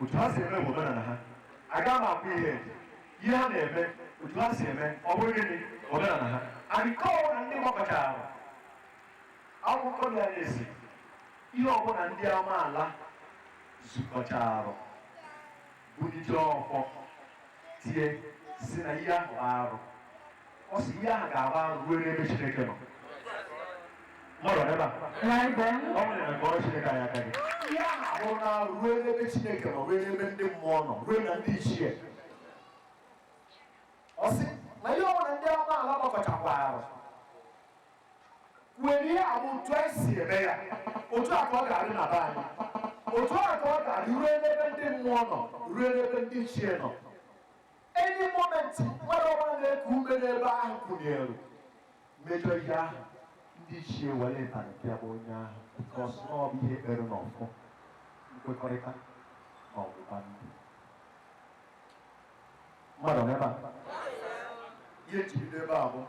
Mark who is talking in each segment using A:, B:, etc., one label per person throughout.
A: Otu ha si eme bụ omenala ha. Aga m akwụ ihe eji. Ihe ha na-eme, otu ha si eme, ọ bụrụ gịnị? Omenala ha. And nke ọbụla ndị gbakọchara, akwụkwọ ya na-esi, ihe ọbụla ndị amaala zukọchara bunite ọfọ tie si na ihe ahụ bụ arụ, ọ sị ihe ahụ ga-agba arụ ruo n'ebe Chineke nọ. Mmadụ ebe a?
B: Right then.
A: Ọ bụrụ na kọrọ Chineke anyị aka gị, ihe ahụ abụrụ na arụ ruo n'ebe Chineke nọ, ruo n'ebe ndị mmụọ nọ, ruo na ndị ichie. Ọ sị na ihe ọbụla ndị amaala gbakọchakwara were ihe abụ otu anyị si eme ya, otu a ka ọ ga-adị na be anyị, otu a ka ọ ga-adị ruo n'ebe ndị mmụọ nọ, ruo n'ebe ndị ichie nọ. Any moment mmadụ ọbụla na-eku ume n'ebe ahụ kwụnyere mejọ ihe ahụ, ndị ichie were ịtarị pịagba onye ahụ, because na ọ bụ ihe ekpere n'ọfọ nkwekọrịta na ọgbụgba ndụ. Mmadụ n'ebe a, ihe eji bido ebe a bụ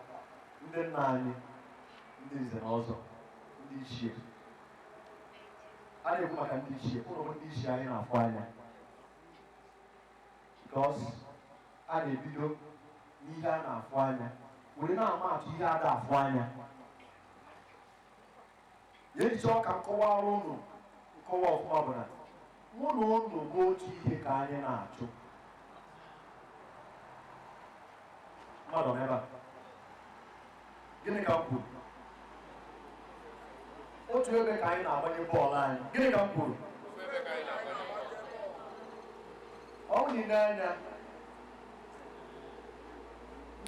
A: ndị nna anyị, ndị nze na ọzọ, ndị ichie. A na-ekwu maka ndị ichie, ụlọ bụ ndị ichie anyị na-afụ anya, because a na-ebido n'ihe a na-afụ anya were na-ama atụ ihe a da-afụ anya. Ya eji chọọ ka m kọwara ụnụ nkọwa ọfụma bụ na mụ na ụnụ bụ otu ihe ka anyị na-achụ. Mmadụ n'ebe a, gịnị ka m kwuru? Otu ebe ka anyị na-agbanye bọọlụ anyị. Gịnị ka m kwuru? Ọ bụ na anya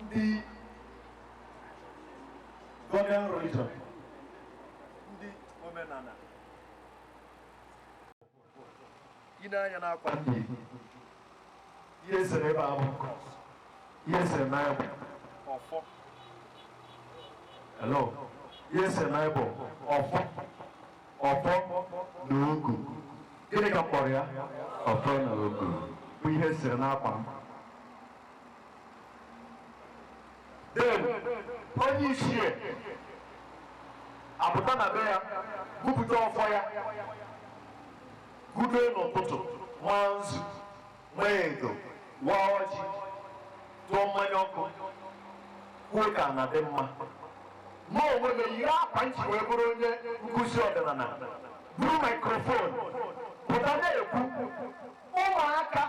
A: ndị Godian religion, ndị omenala, ị na-anya n'akwa ndị ihe esere ebe ahụ, ihe esere na ya bụ ọfọ. Hello, ihe esere na ya bụ ọfọ, ọfọ na ogu. Gịnị ka m kpọrọ ya?
C: Ọfọ na ogu.
A: Bụ ihe esere n'akwa m. Then onye ichie apụta na be ya, bupụta ọfọ ya, gudo n'ụtụtụ, maa nzu, maa edo, waa ọjị, tụọ mmanya ọkụ, kwuo ka ana dị mma. Mụ onwe m eyiri akwa nchi wee bụrụ onye nkụzi ọdịnala, buru microphone pụta na-ekwu, ụmụaka,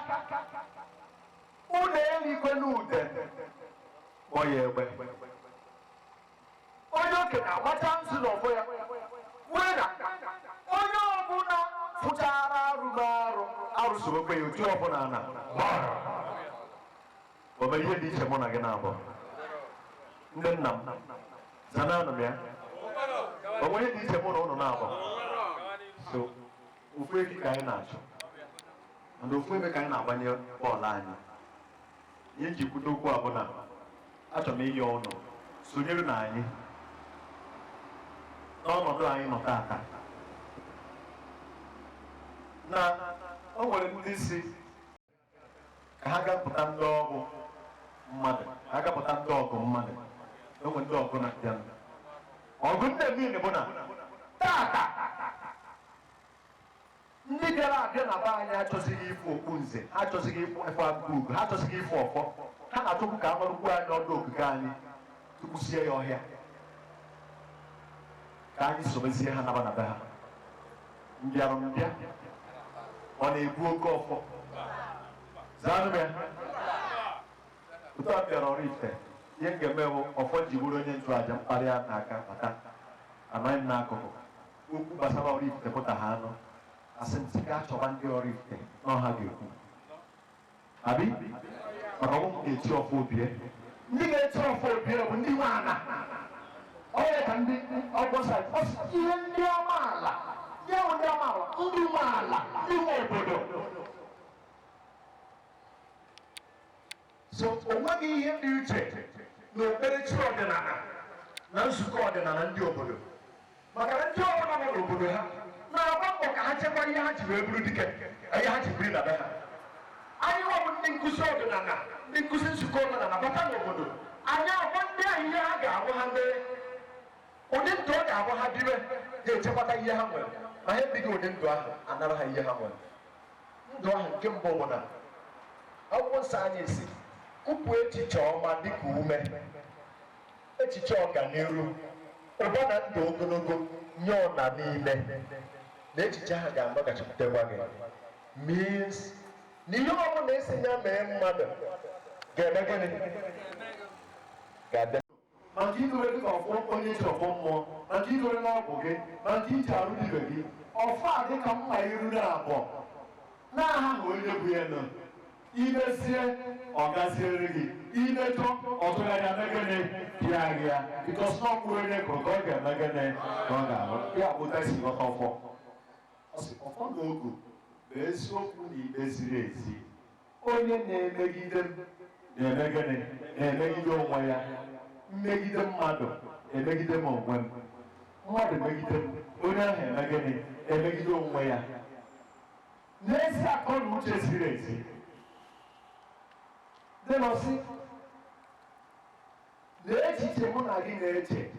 A: unu erikwena udene, kpọọ ya egbe. Onye okenye agbacha nzu n'ọfọ ya, kwue na onye ọbụla fụchara arụ n'arụ arụ sorokwe ya otu ọbụla na o mere ihe dị iche. Mụ na gị na-abụ ndị nna m, zananụ m ya, o nwere ihe dị iche mụ na ụnụ na-abụ? So ofu efi ka anyị na-achụ, mana ofu ebe ka anyị na-agbanye bọọlụ anyị. Ihe njikwute okwu a bụ na achọrọ m ịyọ ụnụ sonyere na anyị n'ọnọdụ anyị nọ tata, na o nwere ndị si ka ha gapụta ndị ọgụ mmadụ, ha gapụta ndị ọgụ mmadụ. O nwere ndị ọgụ na-abịa. Ọgụ ndị niile bụ na tata ndị bịara abịa na be anyị achọzighị ịfụ okpu nze, ha achọzighị ịfụ efe akụkụ ugo, ha achọzighị ịfụ ọfọ. Ha na-achọkwu ka a nọrụkwu anyị n'ọdụ ogige anyị tukwusie ya ọhịa, ka anyị sobezie ha naba na be ha. Mbịarambịa ọ na-ebu oke ọfọ? Zaanụ m ya. Otu a bịara Oraifite, ihe m ga-eme bụ ọfọ ji bụrụ onye nchụaja mkparị a n'aka bata anaghị m n'akụkụ. Okwu gbasara Oraifite pụta ha anụ, asị m sị gaa chọba ndị Oraifite na ọha ga-ekwu abi maka ọmụ m ga-eti ọfọ obie. Ndị ga-eti ọfọ obie bụ ndị nwe ana. Onye ka ndị ọgbọsa ihe ndị amaala, ndị ahụ, ndị amaala, ndị nwe ala, ndị nwe obodo. So o nweghị ihe dị iche na okpukperechi ọdịnala na nzukọ ọdịnala ndị obodo, maka na ndị ọbụla nọ n'obodo ha na-agba mbọ ka ha chekwa ihe ha ji wee bụrụ dike, ihe ha ji biri na be ha. Anyị nwa bụ ndị nkụzi ọdịnala, ndị nkụzi nzukọ ọdịnala, bata n'obodo anyị, agwa ndị ahụ ihe ha ga-abụ, ha mee ụdị ndụ ọ ga-abụ ha biwe ga-echekwata ihe ha nwere. Ma ha ebighị ụdị ndụ ahụ, anara ha ihe ha nwere. Ndụ ahụ nke mbụ bụ na akwụkwọ nsọ anyị si kụpụ echiche ọma dịka ume, echiche ọganiru, ụba na ndụ ogologo nye ọna niile, na echiche ahụ ga-anọghachitekwa gị, means na ihe ọbụla esi ya mee mmadụ ga-eme gịnị? Ga-abịa. Ma nke idore dịka ọfọ onye ji ọfọ mmụọ, ma nke idore n'ọgwụ gị, ma nke iji arụ ibe gị, ọfọ a dịka mma iru na abụọ na-ahaghị onye bụ ya nọ. Imezie, ọ gaziere gị. Imejọ, ọtụgharịa mee gịnị? Pịa gị ya, because na ọkpụrụ onye kụrụ ka ọ ga-eme gịnị? Ka ọ ga-arụ ya. Bụ esi ghọta ọfọ. Ọ sị ọfọ na ogu bụ eziokwu na ikpe ziri ezi. Onye na-emegide m na-eme gịnị? Na-emegide onwe ya. Mmegide mmadụ, emegide m onwe m. Mmadụ megide m, onye ahụ eme gịnị? Emegide onwe ya. N'ezi akọ na uche ziri ezi dịnọsị na echiche mụ na gị na-eche.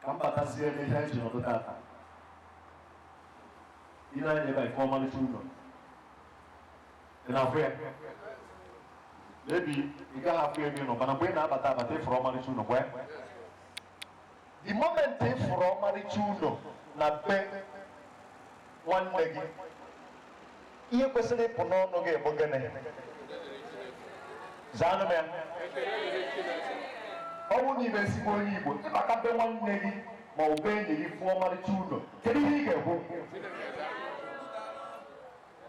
A: Ka m batazie n'ihe anyị ji nọdụ tata. Ị na-anya ebe a, ife ọmalịcha ụlọ ị na-afụ ya. Maybe ị gaghị afụ ebe ị nọ, mana mgbe ị na-abata abata, ịfụrụ ọmalịcha ụlọ gwa. The moment ị fụrụ ọmalịcha ụlọ na be nwanne gị, ihe kwesịrị ịpụ n'ọnụ gị bụ gịnị? Zaanụ m ya. Ọ bụrụ na ibe ezigbo onye Igbo, ịbata be nwanne gị ma ọ bụ be enyi gị, fụọ ọmalịcha ụlọ, kedu ihe ị ga-ekwu?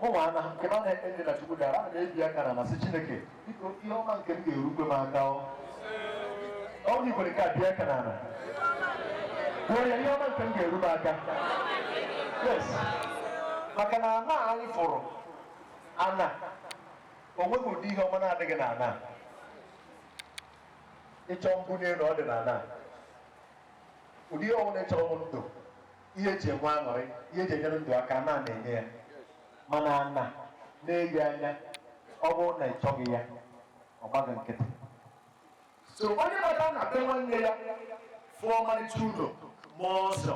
A: Mụnwa ana nke m na-ekpe ndị na Chukwu dara, ana m ebi aka na sị, "Chineke, biko, ihe ọma nke m ga-erukwe m aka." Ọ ọ bụrụ ikwere nke a, bie aka n'ala, kwuo ya, "Ihe ọma nke m ga-eru m aka." Yes, maka na ana anyị fụrụ ana, o nweghị ụdị ihe ọma na-adịghị na ana. Ịchọ mbuli elu, ọ dị na ana. Ụdị ihe ọbụla ịchọrọ m ndụ, ihe eji enwe aṅụrị, ihe eji enyere ndụ aka, ana na-enye ya. Mana ana na-eyi anya, ọ bụrụ na ị chọghị ya, ọ gbaghị nkịtị. So onye bata na be nwanne ya fụọ ọmarịcha ụlọ ma ọsọ,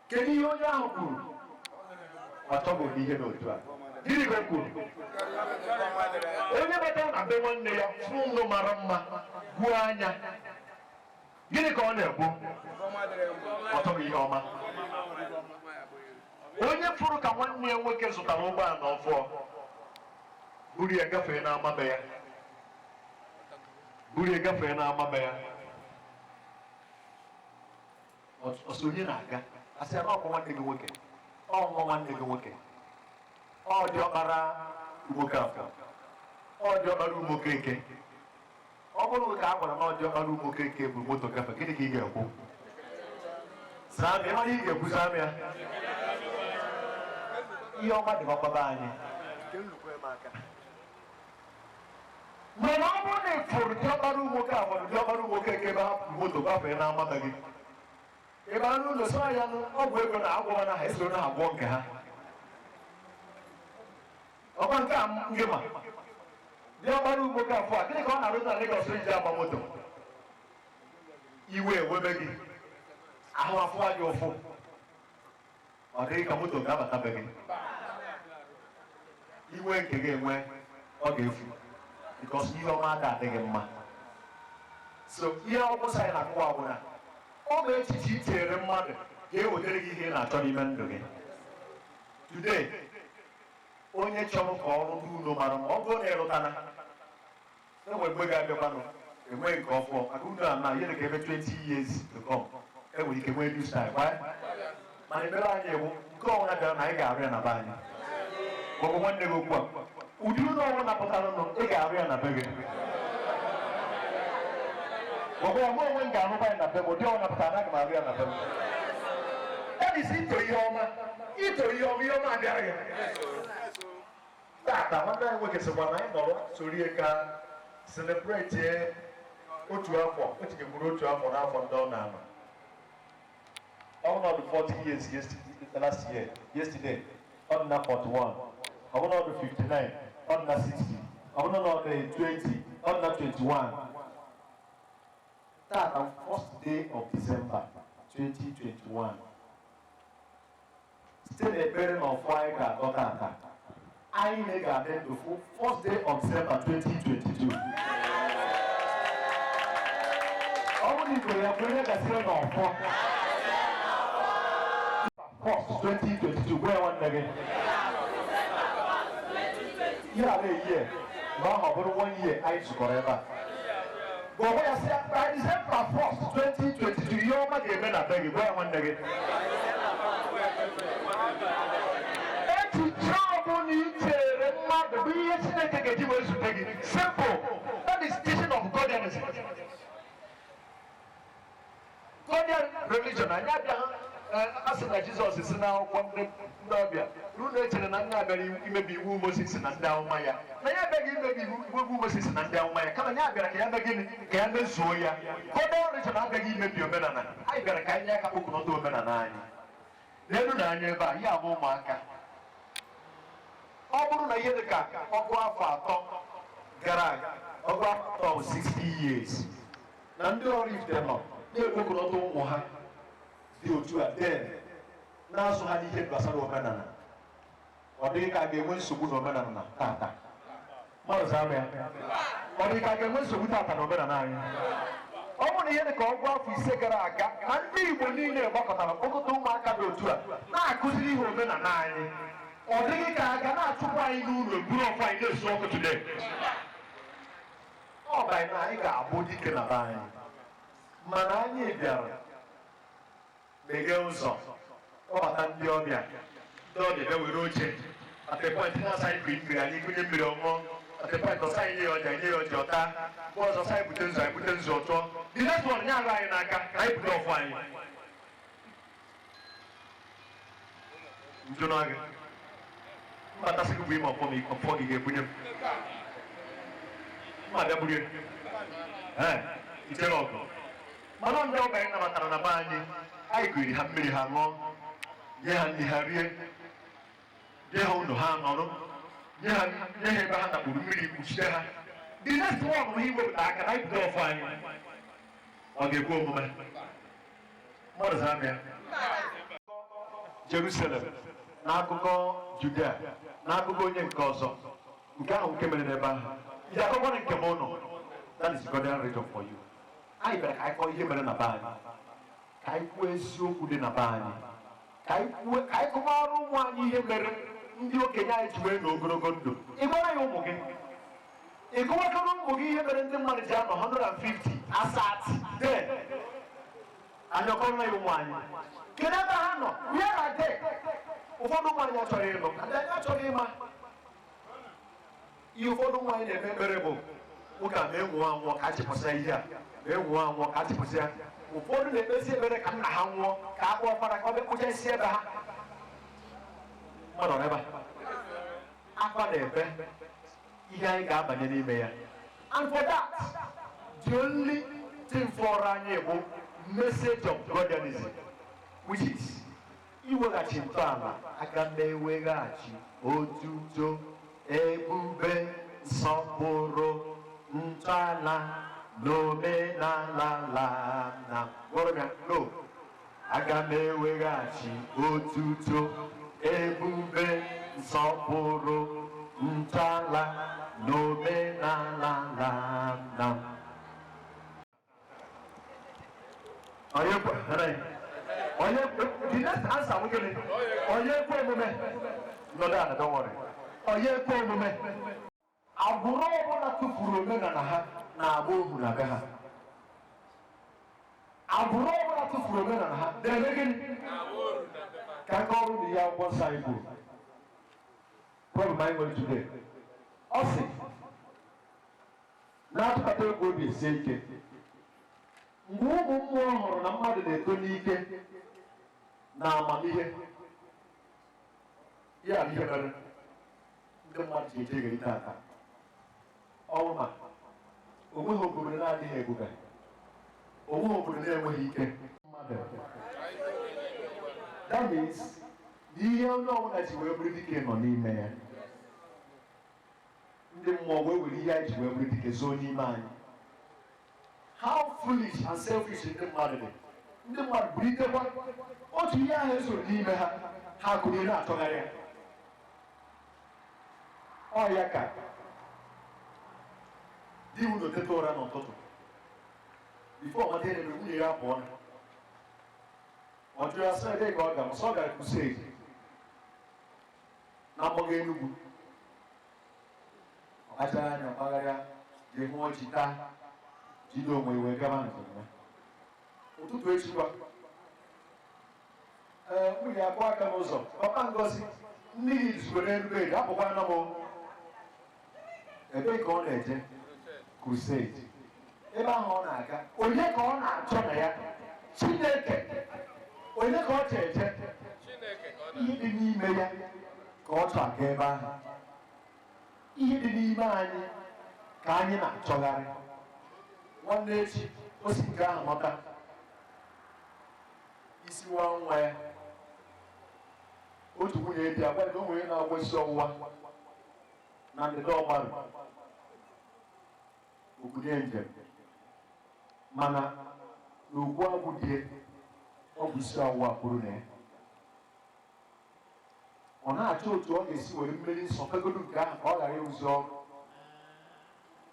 A: kedu ihe onye ahụ kwuru? Ọ chọghị ihe n'otu a. Gịnị ka o kwuru? Onye batara na be nwanne ya fụ ụlọ mara mma, gwuo anya, gịnị ka ọ na-ekwu? Ọ chọghị ihe ọma. Onye fụrụ ka nwanne ya nwoke zụtara ụgbọala ọfụọ, buru ya gafee n'ama be ya, buru ya gafee n'ama be ya, ọsọ onye na-aga, asị ya na ọkwa nwanne gị nwoke, ọ nwa nwanne gị nwoke, ọ dị ọkpara nwoke afọ, ọ dị ọkpara ụmụokeke. Ọ bụrụ ka a gwara na ọ dị ọkpara ụmụokeke bụ moto gafe, gịnị ka ị ga-ekwu? Saa m, ịmara ihe ị ga-ekwu? Saa m ya. Ihe ọma dị gbakwaba anyị. Mana ọ bụrụ na ị fụrụ diọkpara ụmụoke afọdụ, diọkpara ụmụokeke ebe ha moto gafee n'ama be gị, ị bara n'ụlọ sọ ya nụ ọgwụ ego na agwọ na ha esoro na agwọ nke ha. Ọkwa nke a ngị ma diọkpara ụmụoke afọ a, gịnị ka ọ na-arụ na Lagos iji agba moto? Iwe ewebe gị, ahụ afụwa gị ụfụ, ọ dịghị ka moto ga-abata be gị. Iwe nke gị enwe, ọ ga-efu, because ihe ọma aka adịghị mma. So ihe ọkwụsị anyị na-akụwa bụ na ọ bụ echiche ichere mmadụ ga-ewetara gị ihe ị na-achọ n'ime ndụ gị today. Onye chọrọ ka ọrụ dị ụlọ mara ma ọ bụrụ na ịrụtana, enwe mgbe ga-abịakwanụ enwe nke ọfụọ, maka unu a na ihe dị ka ebe 20 years to come, enwere ike nwee new style. Why? Mana ekpere anyị ewu nke ọbụla bịara na anyị ga-arụ ya na be anyị. Maọbụ nwanne gị okwu a, ụdị ụlọ ọbụla pụtara nụ, ị ga-arụ ya na be gị. Maọbụ ya, mụ onwe m ga-arụkwa ya na be m. Ụdị ọbụla pụtara na aga m arụ ya na be m. That is ito ihe ọma. Ito ihe ọma, ihe ọma abịara gị. Tata nwanne anyị nwoke sịkwa na anyị nọrọ sorie ka celebrate otu afọ o tinyekwuru otu afọ n'afọ ndị ọ na-anọ. Ọ bụ 40 years yesterday, last year, yesterday, ọ dị na 41. Ọ bụ na ọ dị 59, ọ dị na 60. Ọ bụ na ọ dị 20, ọ dị na 21. Tata, first day of December 2021. Site n'ekpere na ọfọ anyị ga-agọ tata, anyị na ga-adị ndụ fụ first day of December 2022. Ọ bụrụ na Igbo ya kwere gasịrị n'ọfọ first 2022, gwa ya nwanne gị ihe a na-eyi na ọ bụrụ one year anyị zukọrọ ebe a. Gwa ya sị, by December 1st 2022, ihe ọma ga-eme na be gị. Gwa ya nwanne gị. Echiche ọbụla i chere mmadụ bụ ihe Chineke ga-eji wee zute gị. Simple. That is teaching of Godianism, Godian religion. Anyị abịaghị a sị na Jizọs si n'akwụkwọ ndị ọbịa na unu echere na nna bịara imebi iwu Mozis na ndị amụma ya, na ya abịaghị imebi iwu Mozis na ndị amụma ya, kama ya bịara ka ya mee gịnị? Ka ya mezuo ya. Godian religion abịaghị imebi omenala. Anyị bịara ka anyị nye aka kpokọnọta omenala anyị n'elu na anya ebe a. Ya bụ ụmụaka, ọ bụrụ na ihe dị ka ọgụ afọ 3 gara aga, ọgụ afọ 3 bụ 60 years, na ndị Oraifite nọ na-ekpokọnọta ụmụ ha dị otu a, then na-azụ ha n'ihe gbasara omenala, ọ dịghị ka a ga-enwe nsogbu n'omenala na tata? Mmadụ zaa m ya. Ọ dịghị ka a ga-enwe nsogbu tata na omenala anyị? Ọ bụrụ na ihe dị ka ọgụ afọ 5 gara aga na ndị Igbo niile gbakọtara, kpọkọta ụmụaka dị otu a, na-akụziri ihe omenala anyị, ọ dịghị ka a ga na-achụpụ anyị n'ụlọ, buru ọfọ anyị na-esu ọkụ today? Ọ bụ na anyị ga-abụ dike na be anyị, mana anyị bịara meghee ụzọ, kpọbata ndị ọbịa. Ndị ọbịa bịa were oche. At a point, na-asa anyị kuri mmiri, anyị kunye mmiri ọṅụọ. At a point, ọsọ anyị nye ya ọja, nye ya ọja ọta. Mgbe ọzọ, ọsọ anyị bute nzu, anyị bute nzu ọtụọ. The next one, nye arụ anyị n'aka ka anyị bute ọfọ anyị. Njụ na gị mbatasị gị bụ ime ọfọ m, ọfọ gị ga-ebunye m mma bịa burie ee ichere ọgụ. Mana ndị ọbịa anyị nabatara na be anyị, anyị kụriri ha mmiri ha ṅụọ, nye ha nri ha rie, nye ha ụlọ ha nọrọ, nye ha ebe ha nakpuru mmiri, kpuchite ha. The next one bụ iwepụta aka na anyị bute ọfọ anyị. Ọ ga-ekwe omume? Mmadụ zaa m ya. Jerusalem n'akụkọ Judea, n'akụkọ onye nke ọzọ, nke ahụ nke mere n'ebe ahụ iji akọkọ nke m ụnụ. That is Godian religion for you. Anyị bịara ka anyị kọọ ihe mere na be anyị, ka anyị kwuo eziokwu dị na be anyị, ka anyị kwuo, ka anyị kọwara ụmụ anyị ihe mere ndị okenye anyị ji wee n'ogologo ndụ. Ị gwara ya ụmụ gị? Ị kọwakọrọ ụmụ gị ihe mere ndị mmadụ ji anọ 150 asat then? Anyị ọkọrọ ya ụmụ anyị? Kedu ebe ha nọ? Where are they? Ụfọdụ ụmụ anyị achọghị ịnụ, ndị anyị achọghị ịma ihe. Ụfọdụ ụmụ anyị na-eme ekpere bụ nwoke a ma enwụọ anwụọ ka a chịpụsịa ihe a, ma enwụọ anwụọ ka a chịpụsịa. Ụfọdụ na-ekpezi ekpere ka nna ha nwụọ, ka a kpọọ fada ka ọ bịa kpụchasị ebe ha. Mmadụ nọ ebe a, akwa na-ebe ihe anyị ga-abanye n'ime ya. And for that, the only thing for anyị bụ message of Godianism, which is iweghachi ntọala. Aga m eweghachi otuto, ebube, nsọpụrụ, ntọala na omenala la na gwọrọ m ya no. Aga m eweghachi otuto, ebube, nsọpụrụ, ntọala na omenala la na. Onye kwe onye kwe? The next answer bụ gịnị? Onye kwe omume? Nọdụ ala, don't worry. Onye kwe omume? Agbụrụ ọbụla tụfuru omenala ha na-agba ohu na be ha. Agbụrụ ọbụla tụfuru omenala ha na-eme gịnị? Ka nke ọrụ na ihe akwụkwọ nsọ anyị kwuru, problem anyị nwere today, ọ sị na-atụkọta egwu obi esie ike. Mgbe ụmụ mmụọ hụrụ na mmadụ na-eto n'ike na amamihe ya, bụ ihe mere ndị mmadụ ji ejegheri tata. Ọnwụ ma onweghị obodo na-adịghị ebube, onweghị obodo na-enweghị ike mmadụ. That means na ihe onye ọbụla ji wee bụrụ dike nọ n'ime ya. Ndị mmụọ wee were ihe anyị ji wee bụrụ dike zoo n'ime anyị. How foolish and selfish ndị mmadụ dị. Ndị mmadụ bulitekwa otu ihe ahụ esoro n'ime ha, ha kụnye na-atụgharị ya. Ọ ya ka di unu teta ụra n'ụtụtụ, before ọ mata ihe na nwunye ya pụọ na ọ jụrụ ya sị, ebe ka ọ gara? Sọ ọ gara crusade na mgbago Enugwu. Ọ kpachara anya mpaghara jee hụ ọjị taa, jide onwe wee gaba njem ya. Ụtụtụ echikwa, ee, nwunye akụ aka n'ụzọ, "Papa Ngozi, mmiri zuru n'elu bed, apụkwana m." Ebee ka ọ na-eje crusade? Ebe ahụ ọ na-aga, onye ka ọ na-achọ na ya? Chineke. Onye ka ọ chọ eje?
B: Chineke ka ọ
A: Ihe dị n'ime ya ka ọ chọ aga ebe ahụ. Ihe dị n'ime anyị ka anyị na-achọgharị. Nwanne echi, o si nke ahụ lọta, isi nwa nwa ya, otu nwunye dị agwa na o nwere na-agwọ isi ọwụwa na ndịda Ọgbaru. Okwunye njem, mana n'okwu agwụ die, ọ bụ isi ọwụwa kwuru na ya. Ọ na-achọ otu ọ ga-esi were mmeri nsọ fegodu nke ahụ ka ọ ghara ịrụzi ọrụ.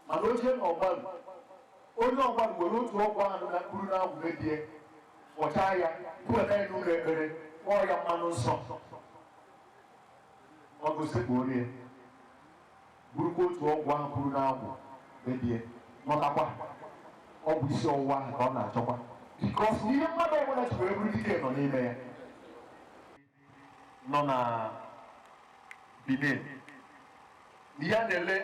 A: Mana o jee n'Ọgbaru, onye Ọgbaru were otu ọgwụ ahụ na mkpụrụ na-agwụ mebie, fọchaa ya, bubata ya n'ụlọ ekpere, kpọọ ya mmanụ nsọ. Ọ gosikpuorie, burukwa otu ọgwụ ahụ kwuru na-agwụ mebie, nọtakwa. Ọgwụ isi ọwụwa ahụ ka ọ na-achọkwa, because ihe mmadụ ọbụla ji wee bụrụ dike nọ n'ime ya. Nọ na Benin, ihe a na-ele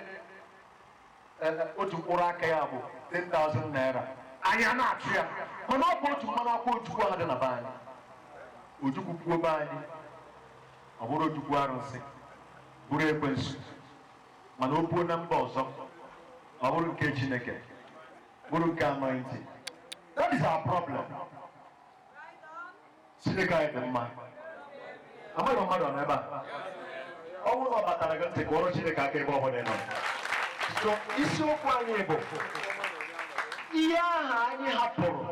A: otu mkpụrụ aka ya bụ 10,000 naira. Anyị a na-achụ ya, mana ọ bụ otu mmanụ akwụ ojukwu ahụ dị na be anyị. Ojukwu kwuo be anyị, ọ bụrụ ojukwu arụsị, bụrụ ekwensu, mana o puo na mba ọzọ, ọ bụrụ nke Chineke, bụrụ nke anointing. That is our problem. Chineke anyị dị mma. Amaghị m mmadụ ọ nọ ebe a. Ọ bụrụ na ọ batara gị ntị, kụọrọ Chineke aka ebe ọ bụla ị nọ. So isiokwu anyị bụ ihe ahụ anyị hapụrụ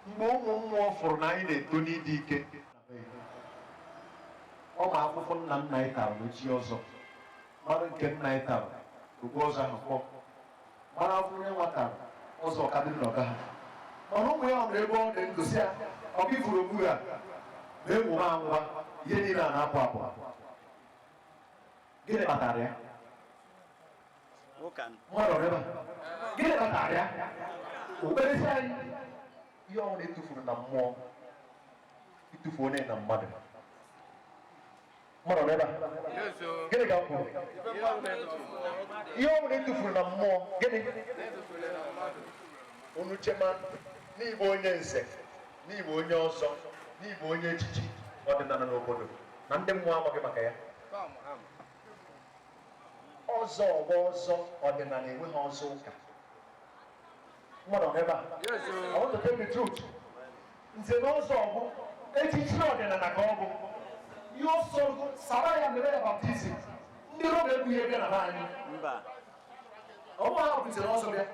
A: mgbe ụmụ mmụọ fụrụ na anyị na-eto n'ịdị ike. Ọ ma afụfụ nna nna anyị tara n'ochi ọzọ, mara nke nna anyị tara okpu ọzọ ahụ kpọ, mara afụ onye nwa tara ọzọ ka dị n'ọga ha. Mana ụmụ ya nọ ebe ọ dị ndụ si ya, ọ bụ ifuru okpu a na enwụba anwụba, ihe niile a na-apụ apụ. Gịnị kpatara ya?
C: Ụka.
A: Mmadụ ọ ebe a? Gịnị kpatara ya? Okpukperesi anyị, ihe ọbụla etufuru na mmụọ, itufu onye na mmadụ. Mmadụ ọ ebe a?
B: Yes, o.
A: Gịnị ka m kwuru? Ihe ọbụla etufuru na mmụọ, gịnị unu chema n'ịbụ onye nze, n'ịbụ onye ọzọ, n'ịbụ onye echichi ọdịnala n'obodo, na ndị mmụọ amaghị maka ya? Ọzọ ọgbọ ọzọ ọdịnala enweghị ọzọ ụka. Mmadụ ọ nọ ebe a?
B: Yes,
A: I
B: o.
A: want to tell the truth. Nze na ọzọ bụ echichi ọdịnala ka ọ bụ. Ihe ọsọ sara ya mere ya baptism. Ndị Roma ebughị bịa na be anyị.
C: Mba.
A: Ọ bụ ha bụ nze na ọzọ bịa.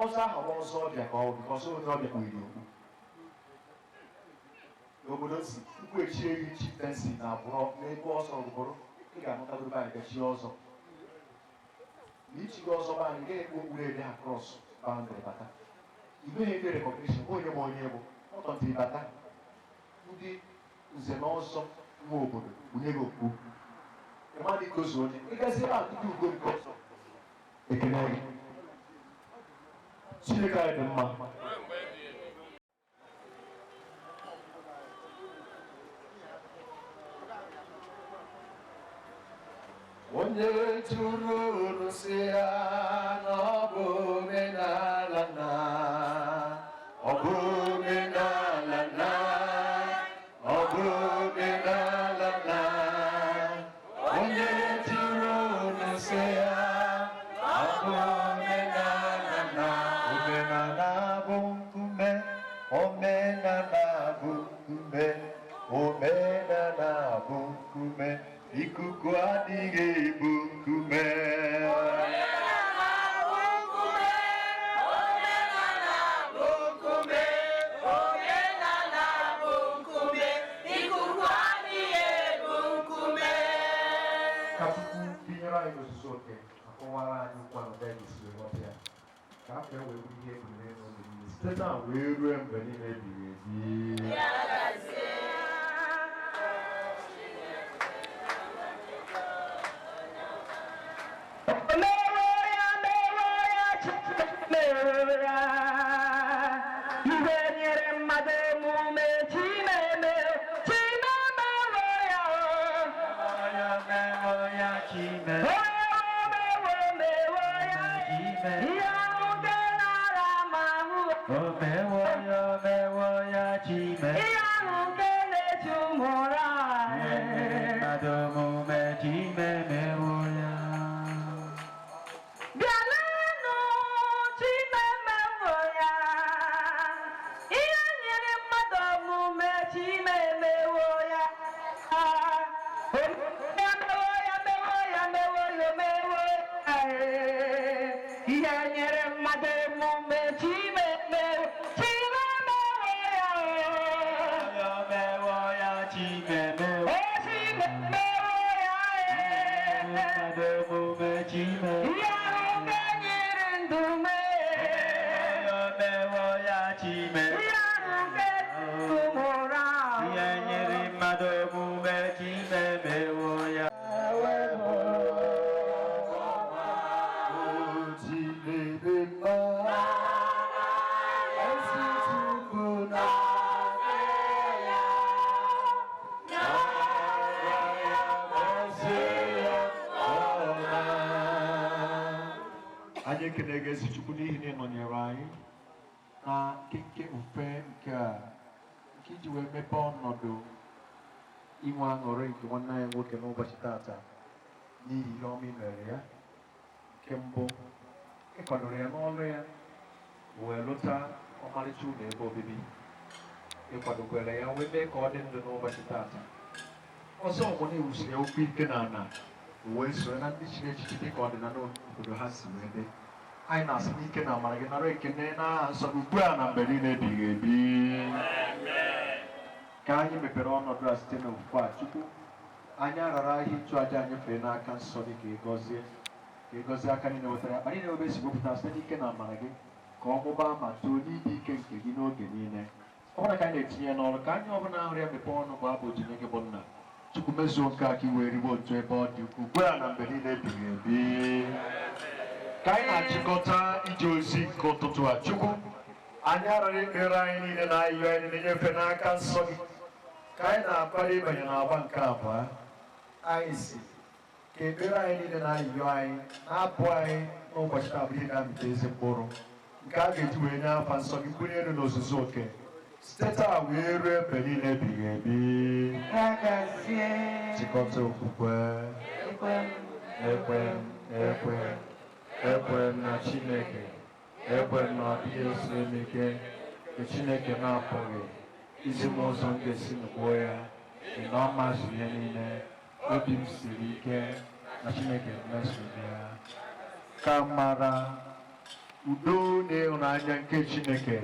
A: Ọzọ ahụ bụ ọzọ ọbịa ka ọ bụ, because onye ọbịa kpughere okpu. N'obodo si tupu echie gị chieftaincy na abụọ n'ebe ọzọ bụrụ, ị ga-amụtagodo be anyị gachie ọzọ. Na ichi gị ọzọ be anyị ga-ekpu okpuru ebe ha cross boundary bata. Igwe ha ebe recognition bụ onye ma onye bụ ọtọntiri bata. Ndị nze na ọzọ nwe obodo bunye gị okpu. Ịmadụ ikozu onye ịgazi ebe a tutu ugo nke ọzọ. Ekene gị. Chineke anyị dị mma.
B: Ruo mgbe ebighị ebi.
A: Onye tụrụ unu si ya na ọ bụ omenala, na ọ bụ omenala, na ọ bụ omenala, na onye tụrụ unu si ya ọ bụ omenala, na omenala bụ nkume, omenala bụ nkume, omenala bụ nkume, ikuku adịghị ebu nkume. anyị okwu ahụ dị anyị si wee ghọta ya, ka afọ ya wee bụrụ ihe e buliri elu oge niile site taa wee ruo mgbe niile ebighị ebi.
D: Mewo ya, mewo ya, Chimewo ya. Iwe nyere mmadụ emume Chimeme, Chimemewo ya.
C: Mewo ya Chime.
D: Mewo, mewo ya.
C: Chime.
D: Ihe ahụ nke nara m ahụ.
C: O mewo ya, mewo ya Chime.
D: Ihe ahụ nke na-echu m ụra.
C: Ihe nyere mmadụ omume Chime mewo ya.
D: Bịalenụ Chimemewo ya. Ihe nyere mmadụ omume Chimemewo ya. Mewo ya, mewo ya, mewo ya, mewo ya. Ihe nyere mmadụ omume Chimemewo, Chimemewo ya.
C: Ya mewo ya Chime mewo.
D: O Chimemewo ya.
C: Mmadụ omume Chime.
D: Ihe ahụ nke nyere ndụ mee.
C: Ya mewo ya Chime.
D: Ihe ahụ nke tụmụrụ ahụ.
C: Ihe nyere mmadụ omume Chime mewo ya.
A: Anyị ekele gị, ezi Chukwu, n'ihi na ị nọnyere anyị na nkenke ofe nke a nke iji wee mepee ọnọdụ inwe aṅụrị nke nwanne anyị nwoke n'ụbọchị tata n'ihi ihe ọma i mere ya. Nke mbụ, ị kwadoro ya n'ọrụ ya wee lụta ọmarịcha ụlọ ebe obibi, ị kwadokwere ya wee mee ka ọ dị ndụ n'ụbọchị tata. Ọzọ bụ na ewusiri ya okwu ike na ala wee soro na ndị chiri echichi dịka ọdịnala obodo ha si wee dị. Anyị na-asị n'ike na amara gị nara ekene n'aha nsọ gị ugbu a na mgbe niile ebighị ebi. Ka anyị mepere ọnọdụ a site n'okwukwe a, Chukwu, anyị arara ihe ịchụ aja anyị fee n'aka nsọ gị ka ị gọzie, ka ị gọzie aka niile wetara akpa niile ebe esi wepụta site n'ike na amara gị, ka ọ mụbaa ma too n'ịdị ike nke gị n'oge niile. Ọ bụla ka anyị na-etinye n'ọrụ, ka anyị ọbụla hụrụ ya mepee ọnụ bụ abụ jinye gị bụ nna. Chukwu, mezuo nke a ka i wee ribe otu ebe ọ dị ukwuu ugbu a na mgbe niile ebighị ebi. Ka anyị na-achịkọta ije ozi nke ụtụtụ a, Chukwu, anyị arara ekpere anyị niile na ayịyọ anyị niile nyefee n'aka nsọ gị. Ka anyị na-akwado ịbanye n'agba nke abụọ, anyị si ka ekpere anyị niile na ayịyọ anyị na-apụ anyị n'ụbọchị taa bụ ihe ga-amịta ezi mkpụrụ nke a ga-eji wee nye afa nsọ gị mbuli elu n'ozuzu oke site taa wee ruo mgbe niile ebighị ebi.
C: Agazie.
A: Chịkọta okwukwe.
C: Ekwe m.
E: Ekwe m, ekwe m, ekwe m na Chineke, ekwe m na ọ dịghị esiri m ike nke Chineke na-apụghị izi m ụzọ m ga-esi nụgbuo ya, dị na ọ mazụ ihe niile, obi m siri ike na Chineke mesoro m ya.
A: Ka mara udo na ịhụnanya nke Chineke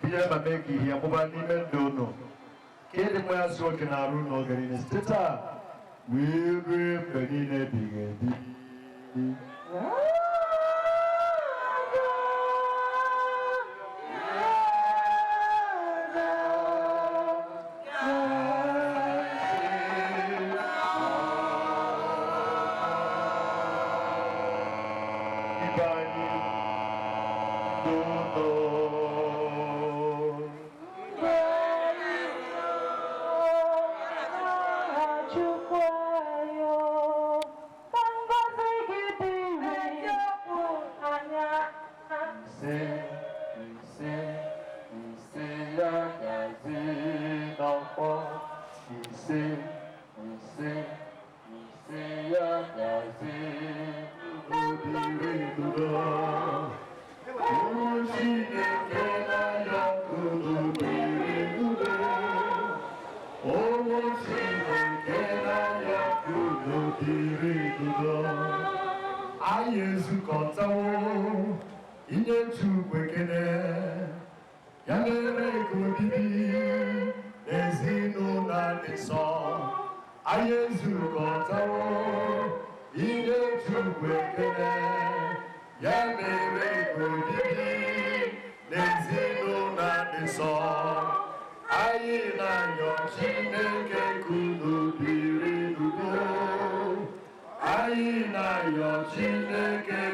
A: binyere ma mee ka ihe mụba n'ime ndụ unu, ka ịdị mma ya zuo oke na-arụ unu oge niile site taa wee ruo mgbe niile ebighị ebi. Ibe anyị n'ụlọ.
D: Chukwu anyị, ka ngọzi gị dịrị eziokwu anya.
E: Ise, ise, ise ya gazie n'ọfọ. Ise, ise, ise ya gazie
A: Obiri udo. Chineke na ya obiri udo. Ụmụ Chineke na ya udo dịrị udo. Anyị ezukọtawo inye Chukwu ekele, ya mere ka obibi n'ezinụlọ dị nsọ. Anyị ezukọtawo.
E: Inye Chukwu ekele, ya mere ka obibi n'ezinụlọ dị nsọ. Anyị na-ayọ Chineke ka unu biri n'udo. Anyị na-ayọ Chineke.